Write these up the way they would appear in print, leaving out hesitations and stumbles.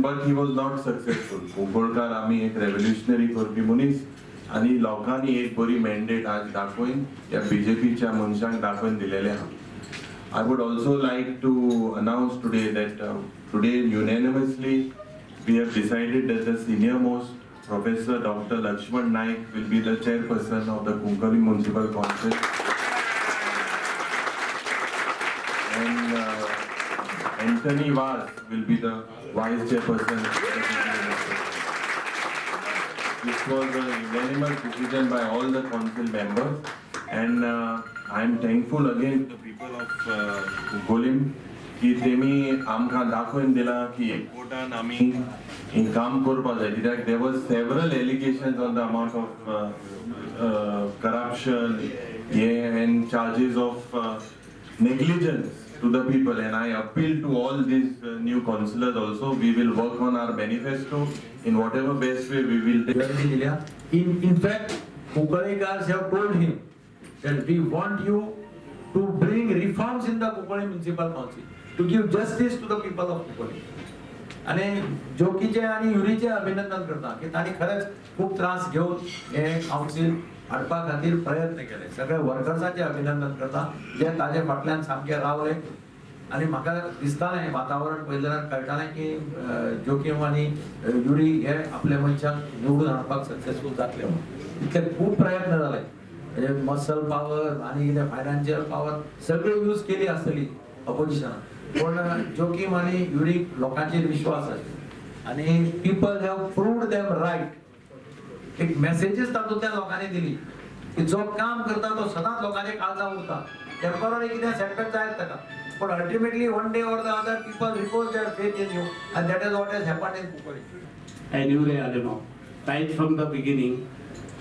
And but he was not successful. Kunkalkar आमी एक revolutionary करपी मनीस आनी लोकांनी एक बरी मॅन्डेट आज दाखोवन ह्या बीजेपीच्या मनशांक दाखोवन दिलेलें आहा. I would also like to announce today that today unanimously we have decided that the senior most Professor Dr. Lakshman Naik will be the chairperson of the Cuncolim Municipal Council. And Anthony Vaz will be the vice chairperson of the Cuncolim Municipal Council. This was a unanimous decision by all the council members, and I am thankful again to the people of Cuncolim की तेमी आमकां दाखोवन दिलां की एकवटान आमी हें काम करपा जाय, कित्याक there was several allegations on the amount of corruption हे and charges of negligence to the people. And I appeal to all these new councillors also, we will work on our manifesto in whatever best way we will take. संधी दिल्या. In fact, Kunkalikars have told him that we want you to bring reforms in the Cuncolim Municipal Council, to give justice to the people of Cuncolim. आणि जोकीचे आणि युरीचे अभिनंदन करता की तांणी खरेंच खूब त्रास घेवन हे कावन्सील हाडपा खातीर प्रयत्न केले. सगळे वर्कर्साचे अभिनंदन करता जे ताजे फाटल्यान सामके रावले. आनी म्हाका दिसतालें, वातावरण पळयलें जाल्यार कळटालें की जोकीम आनी युरी हे आपल्या मनशांक निवडून हाडपाक सक्सेसफूल जातले म्हणून. इतले खूब प्रयत्न जाले, म्हणजे मसल पावर आनी कितें फायनान्शियल पावर सगळी यूज केली आसतली अपोजिशनान, पूण जोकीम आनी युरीक लोकांचेर विश्वास आशिल्लो आनी people have proved them right. एक मेसेजीस तातूंतल्यान लोकांनी दिली की जो काम करता तो सदांच लोकांच्या काळजां उरता. टेम्पररी कितें सेटबॅक जायत ताका, पण ultimately one day or the other people repose their faith in you, and that is what has happened in Cuncolim. And Yuri Alemao. Right from the beginning,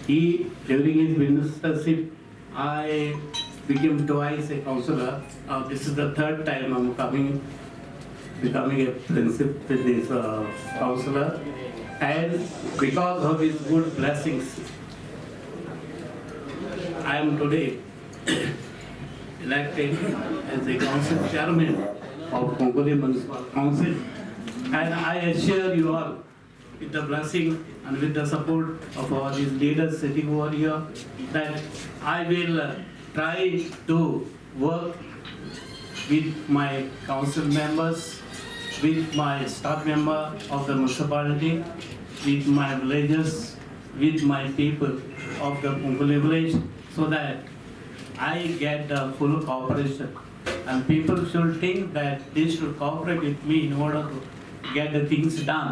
he, during his ministership, I became twice a councillor. This is the third time I'm becoming a principal with this councillor. And because of his good blessings, I am today elected as a council chairman of Cuncolim Municipal Council. And I assure you all, with the blessing and with the support of all these leaders sitting over here, that I will try to work with my council members, with my staff member of the municipality, with my villagers, with my people of the Cuncolim village, so that I get the full cooperation. And people should think that they should cooperate with me in order to get the things done.